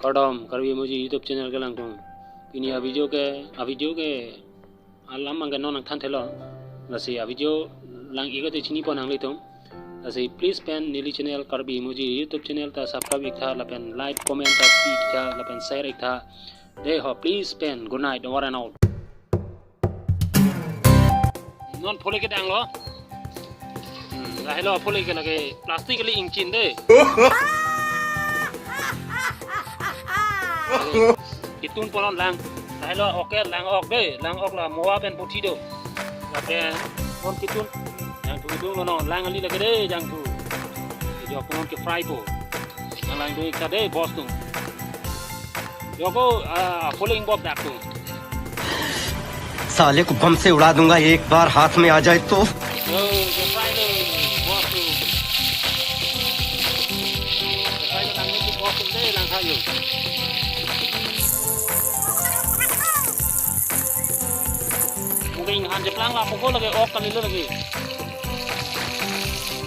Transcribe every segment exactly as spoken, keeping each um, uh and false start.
Kardom, Karbi Emoji YouTube channel kelang atum. Pini a video ke, a video ke alam abang ke non nangthan thelo. Lasi a video lang-ik te chini pon nanglitum. Lasi please pen neli channel Karbi Emoji YouTube channel ta subscribe ik tha lapen like comment ta pi ik tha lapen share ik tha. Dei ho, please pen, good night, over and out. Non phule kedang lo. Hmm, lahelo phule ke lake plastic kali ingchin dei. Ketun pon non lang. Lahelo ok ke lang ok dei, lang ok la moa pen puthi do. Lapen non ketun. Jangthu kedung lo non, lang kali lake dei jangthu. Kejok non ke fry po. Nanglang dei ik tha dei boss atum. Joko, ah, phule ingbop dak atum. साले को बम से उड़ा दूंगा एक बार हाथ में आ जाए तो। Yo, ke fry lo, boss atum. Ke fry lo, lang lo boss atum dei, lang tha yo. Mungkin han jeplang la poko lake ok kali lo lake.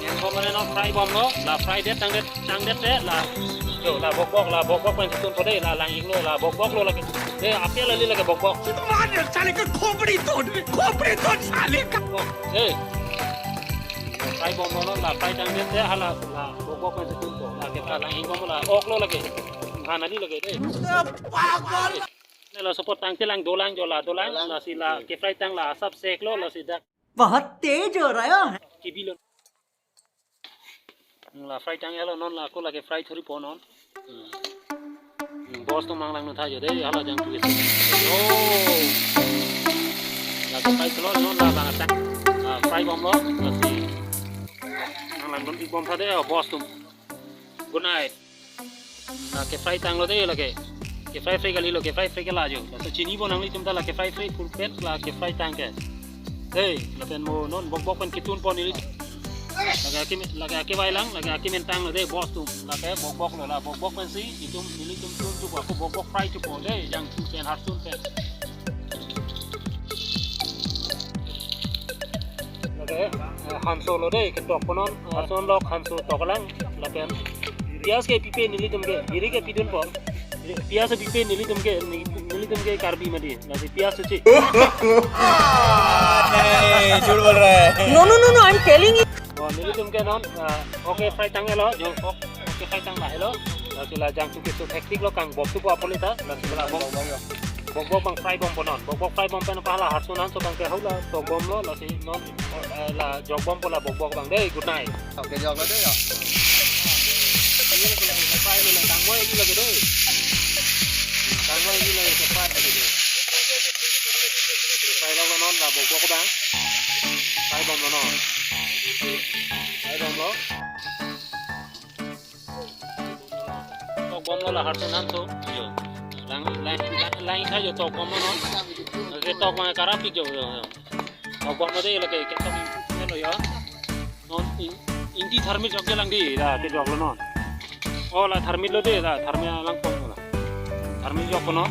Yang ko mane non fry bom lo, la fry det tangdet tangdet te la. Yo la bokbok la bokbok pen ketun po dei la lang-ik lo la bokbok lo lake. Dei apel kali lake bokbok. मार साले का खोपड़ी तोड़, खोपड़ी तोड़ साले का। Oh, eh. Fry bom lo non la fry tangdet te hala la bokbok pen ketun po la ke la lang-ik bom la ok lo lake. Han kali lake dei. पागल। Ne la support tang te lang dolang jo la dolang. Dolang. Lasi la ke fry tang la asap sek lo lasi dak बहुत तेज हो रहा है। Kibi lo. La fry tang lo non la ko lake fry thuri po non. Hmm. Hmm, boss atum nanglang non tha jo dei hala jangthu ke. Oh. Lake fry lo non la bang tang. Ah, fry bom lo lasi. Nanglang non ik bom tha dei, oh, boss atum. Good night. La ke fry tang lo dei lake. Ke fry fry kali lo ke fry fry ke la jo. Laso chini pon nanglitum ta la ke fry fry full pet la ke fry tang ke. Dei, lapen mo non bokbok pen ketun pon neli. Lake akim lake ake vai lang, lake akim en tang lo dei boss atum. Lake bokbok lo la bokbok pensi itum nelitum tun tu ko bokbok fry tu po dei jangthu pen harsun pen. Lake, eh, hanso lo dei, ketok pon non, eh, hanso lok, hanso tok lang, lapen. Pias ke pipe nelitum ke, birik ke pidun po. Pias pipe nelitum ke, nelitum ke Karbi mati, lasi pias suci. नहीं, झूठ बोल रहा है। No, no, no, no, I'm telling you. Oh, nelitum ke non, eh, ok fry tang lo, jo, ok, ok fry tang lahelo. Lasi la jangthu keso hektik lo kang boktu po apoli ta, lasi la bok. Bokbok bang fry bom pon non. Bokbok fry bom pen hala harsun hanso bang ke hau la tok bom lo, lasi non, eh, la jok bom po la bokbok bang dei, good night. Ok, jok lo dei ya. Fry lo lang tang mo ini lagi dei. Tang mo ini lagi ke fry lagi dei. Fry lo non la bokbok bang. Fry bom lo non. Fry bom lo. Tok bom lo la harsun hanso. Yo. Lang, lang, lang, lang tha jo tok bom lo non. Lake tok bang karap ik jo, yo, yo. Tok bom lo dei lake ketok lo yo. Non ing, ingti tharmit jok je lang dei la kejok lo non. Oh la tharmit lo dei la tharmit lang pon lo. Tharmit jok lo non.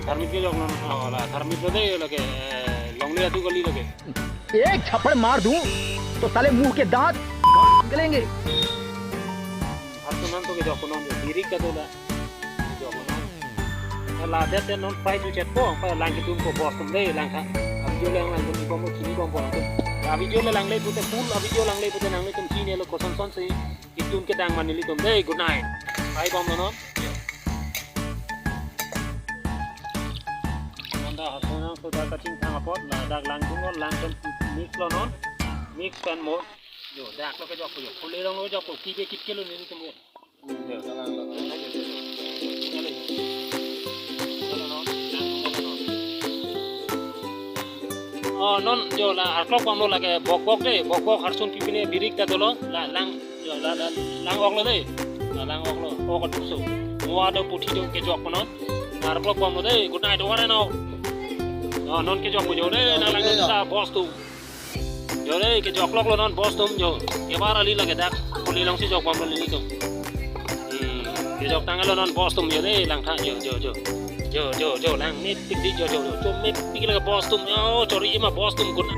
Tharmit kejok lo non. Oh la tharmit lo dei lake, eh, longle atu kali lake. एक थप्पड़ मार दूं तो साले मुंह के दांत निकलेंगे। Harsun hanso kejok pon non, birik ta dola. Kejok pon non. La det te non fry tu chet po, pa lang ketun po boss atum dei lang tha. A video le lang lang ketun po mo chini bom po lang. A video le lang le pute full, a video lang le pute nanglitum chini lo koson son si ketun kedang ma nelitum dei, good night. Fry bom lo non. Nanda harsun hanso dak kachingthang apot, la dak langdun lo, lang pen mix lo non. Mix pen mo. Yo, dak lo kejok po yo. Phule rong lo kejok po, kibe kit ke lo nelitum yo. Yo. Yo, no. Oh, non, yo, la arklok bom lo lake bokbok dei, bokbok harsun pipine birik ta dolo, la lang, yo, la, la, lang ok lo dei, la lang ok lo, ok atum so, moa do puthi do kejok pon non, la arklok bom lo dei, good night, over and out. Oh, non kejok po yo dei, nanglang non ta boss atum. Yo dei, kejok lok lo non boss atum yo, kebar kali lake dak, kuli long si jok bom lo nelitum. Hmm, kejok tang lo non boss atum yo dei, lang tha yo, yo, yo. Yo, yo, yo, lang mepik dei yo, yo, yo, yo, mepik lake boss atum yo, chori ima boss atum kun.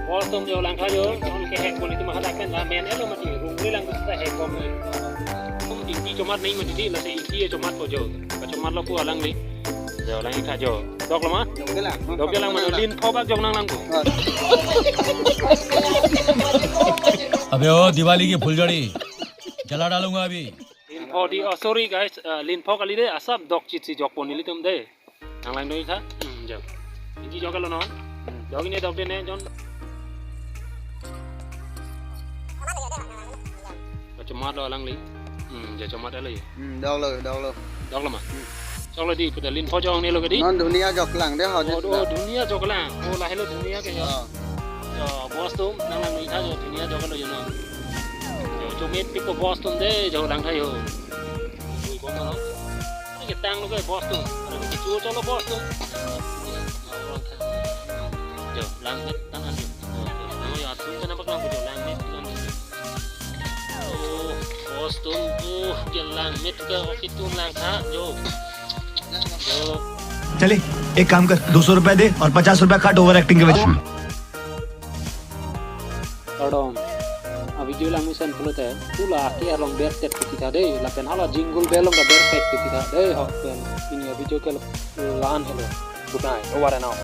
Boss atum yo lang tha yo, non kehek pon itum hadak pen la men elo mati, rung le lang ta hek bom le. Tum ding di Chomat nangji ma titi, lasi ingti chomatpo jo. Chomatlo pu alangli. Jo, lang-ik tha jo. Doklo ma? Dokde lang. Dokde lang ma, lin pho bak jok nanglangpo. अबे ओ दिवाली की फुलझड़ी, जला डालूंगा अभी। Lin pho di, oh, sorry guys, uh, lin pho kali de, asap dok chit si jokpo nelitum de. Nanglang doi tha. Hmm, jo. Ingti joklo non. Hmm. Dok ini dokde ne, John. Chomatlo alangli. Hmm, jo chomatlo. Hmm, doklo, doklo. Doklo ma? Hmm. Choklo di, puta lin pho jok nelo ke di? Non dhunia joklang de ho. Oh, oh, dhunia joklang. Oh, lahelo dhunia ke jo. Oh. Jo, bos atum, nanglang doi tha jo, dhunia joklo jo non. Jo, chomepikpo bos atum de, jo lang tha jo. Ui, bom no. Ini ketanglo ke bos atum. Ada kechu choklo bos atum. Jo, langmet tang an jo. Oh, ya, atum kana bak lang jo, langmet tang an jo. Oh, bos atum, oh, ke langmet ke, oke atum lang tha jo. Jo. चलिए, एक काम कर, दो सौ रुपए दे और पचास रुपए काट ओवर एक्टिंग के वजह। Kardom. A video langmesen pulote, pu la ake arlong bertek titi tha dei, lapen hala jingle bell along ta bertek titi tha dei, ho pen. Pini a video ke la-an helo. Good night. Over and out.